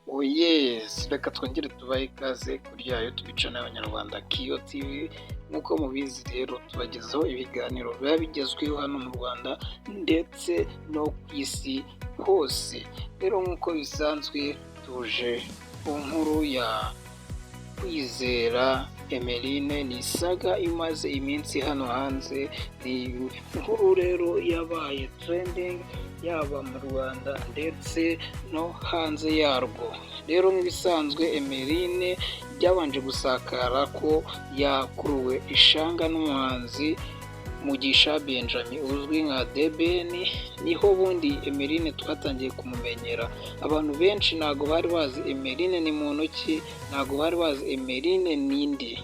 Oh yes, reka twongere tubahe ikaze kuri ya YouTube channel y'Abanyarwanda Kiyo TV. Nk'uko mubizi rero, tubagezaho ibiganiro biba bigezweho hano mu Rwanda ndetse no ku isi hose. Rero nk'uko bisanzwe, tuje ku nkuru ya Kwizera Emelyne. Ni saga imaze iminsi hano hanze. Ni inkuru rero yabaye trending yaba mu Rwanda ndetse no hanze yarwo. Rero nk'ibisanzwe, Emelyne byabanje gusakara ko yakuruwe ishanga n'umuhanzi Mugisha Benjamin uzwi nka The Ben. Niho bundi Emelyne twatangiye kumumenyera. Abantu benshi ntabwo bari bazi Emelyne ni muntu ki, ntabwo bari bazi Emelyne ninde.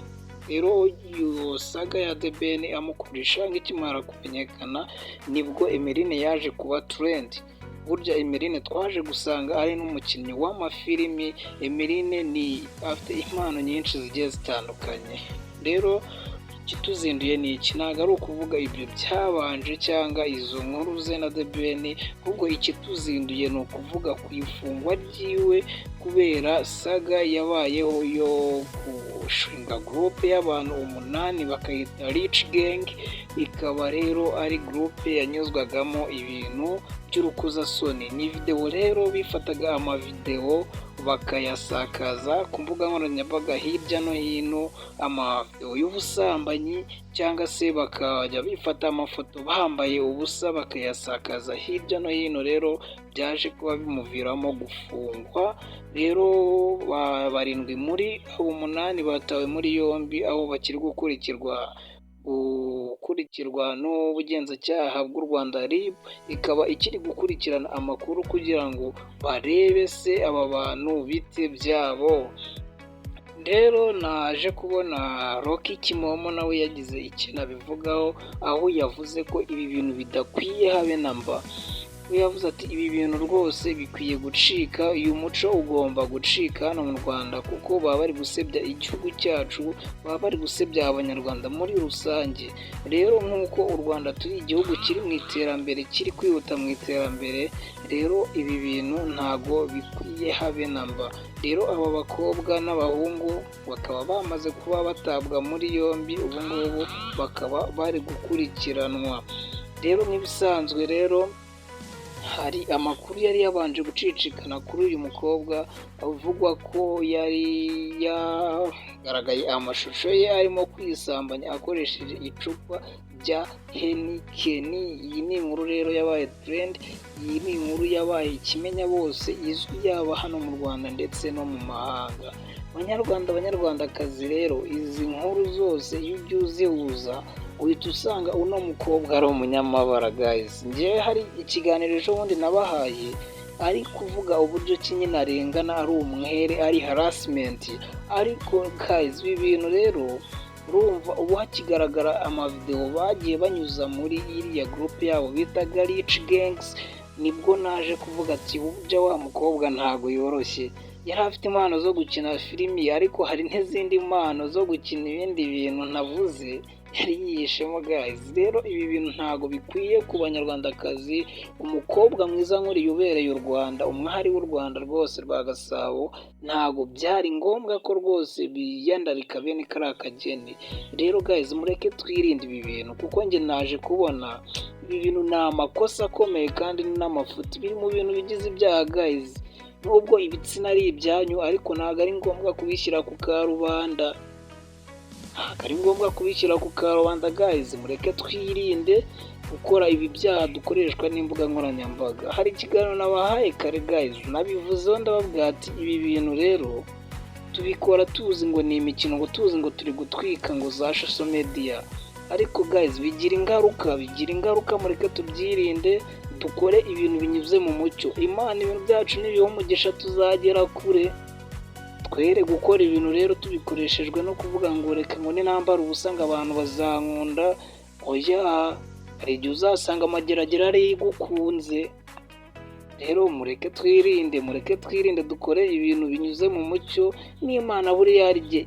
Rero iyo saga ya The Ben amukura ishanga ikimara kumenyekana, nibwo Emelyne yaje kuba trend. Burya Emelyne twaje gusanga ari n'umukinnyi w'amafilimi. Emelyne ni afite impano nyinshi zigiye zitandukanye. Rero ikituzinduye ni iki? Ntabwo ari ukuvuga ibyo byabanje cyangwa izo nkuru ze na The Ben, ahubwo ikituzinduye ni ukuvuga ku ifungwa ryiwe kubera saga yabayeho yo gushinga groupe y'abantu umunani bakayita Rich Gang, ikaba rero ari groupe yanyuzwagamo ibintu by'urukozasoni. Ni videwo rero bifataga amavidewo bakayasakaza ku mbuga nkoranyambaga hirya no hino, amavidewo y'ubusambanyi, cyangwa se bakajya bifata amafoto bambaye ubusa bakayasakaza hirya no hino. Rero byaje kuba bimuviramo gufungwa. Rero barindwi muri abo umunani batawe muri yombi, aho bakiri gukurikirwa n'ubugenzacyaha bw'u Rwanda. RIB ikaba ikiri gukurikirana amakuru kugira ngo barebe se aba bantu bite byabo. Rero naje kubona Rocky Kimomo nawe yagize ikintu abivugaho, aho yavuze ko ibi bintu bidakwiye habe na mba. We yavuze ati: "Ibi bintu rwose bikwiye gucika, uyu muco ugomba gucika hano mu Rwanda, kuko baba bari gusebya igihugu cyacu, baba bari gusebya Abanyarwanda muri rusange." Rero nk'uko u Rwanda turi igihugu kiri mu iterambere, kiri kwihuta mu iterambere, rero ibi bintu ntago bikwiye habe na mba. Rero aba bakobwa n'abahungu bakaba bamaze kuba batabwa muri yombi, ubu ngubu bakaba bari gukurikiranwa. Rero nk'ibisanzwe rero, hari amakuru yari yabanje gucicikana kuri uyu mukobwa, avugwa ko yari yagaragaye amashusho ye arimo kwisambanya akoresheje icupa rya Heineken. Iyi ni inkuru rero yabaye trend, iyi ni inkuru yabaye ikimenya bose, izwi yaba hano mu Rwanda ndetse no mu mahanga. Banyarwanda, Banyarwandakazi, rero izi nkuru zose iyo ujya uzihuza, uhita usanga uno mukobwa ari umunyamabara. Guys, njyewe hari ikiganiro ejo bundi nabahaye ari kuvuga uburyo ki nyine arengana, ari umwere, ari harassment. Ariko guys, ibi bintu rero urumva ubu hakigaragara amavidewo bagiye banyuza muri iriya groupe yabo bitaga Rich Gangs, nibwo naje kuvuga ati: "Burya wa mukobwa ntago yoroshye." Yari afite impano zo gukina filimi, ariko hari n'izindi mpano zo gukina ibindi bintu ntavuze yari yihishemo. Guys, rero ibi bintu ntago bikwiye ku Banyarwandakazi. Umukobwa mwiza nk'uriya ubereye u Rwanda, umwari w'u Rwanda rwose rwa Gasabo, ntago byari ngombwa ko rwose biyandarika bene kariya kageni. Rero guys, mureke twirinde ibi bintu, kuko njye naje kubona ibi bintu ni amakosa akomeye kandi ni n'amafuti, biri mu bintu bigize ibyaha. Guys, nubwo ibitsina ari ibyanyu, ariko ntabwo ari ngombwa kubishyira ku karubanda, ntabwo ari ngombwa kubishyira ku karubanda. Guys, mureke twirinde gukora ibi byaha dukoreshwa n'imbuga nkoranyambaga. Hari ikiganiro nabahaye kare guys, nabivuzeho, ndababwira ati: "Ibi bintu rero tubikora tuzi ngo ni imikino, ngo tuzi ngo turi gutwika ngo za social media, ariko guys, bigira ingaruka, bigira ingaruka." Mureke tubyirinde, dukore ibintu binyuze mu mucyo. Imana ibintu byacu nibiha umugisha, tuzagera kure. Twere gukora ibintu rero tubikoreshejwe no kuvuga ngo reka ngo ninambara ubusa ngo abantu bazankunda. Oya, hari igihe uzasanga amageragere ariyo igukunze. Rero mureke twirinde, mureke twirinde, dukore ibintu binyuze mu mucyo. N'Imana buriya hari igihe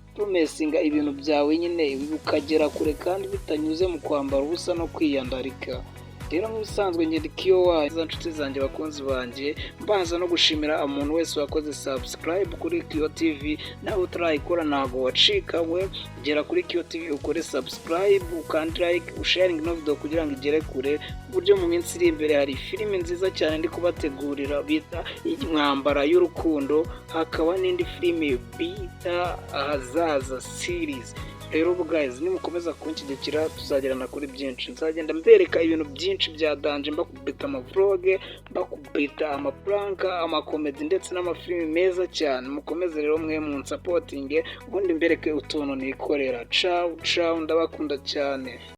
ipromisinga ibintu byawe nyine ukagera kure, kandi bitanyuze mu kwambara ubusa no kwiyandarika. Rero nk'ibisanzwe, ngenda ikiyo waza, nshuti zanjye, bakunzi banjye, mbaza no gushimira umuntu wese wakoze subscribe kuri Kiyo TV. Nawe utarayikora, ntabwo wacikawe, gera kuri Kiyo TV ukore subscribe, ukandi like, usharing ino video kugira ngo igere kure, ku buryo mu minsi iri imbere hari filimi nziza cyane ndi kubategurira bita Intambara y'Urukundo, hakaba n'indi filimi bita Ahazaza series. Rero ubu guys, nimukomeza kunshyigikira tuzagerana kuri byinshi. Nzagenda mbereka ibintu byinshi bya danger, mbakubita amavlog, mbakubita amaprank, amacomedy ndetse n'amafilimi meza cyane. Mukomeze rero mwe munsupportinge, ubundi mbereke utuntu nikorera. Ciao ciao, ndabakunda cyane.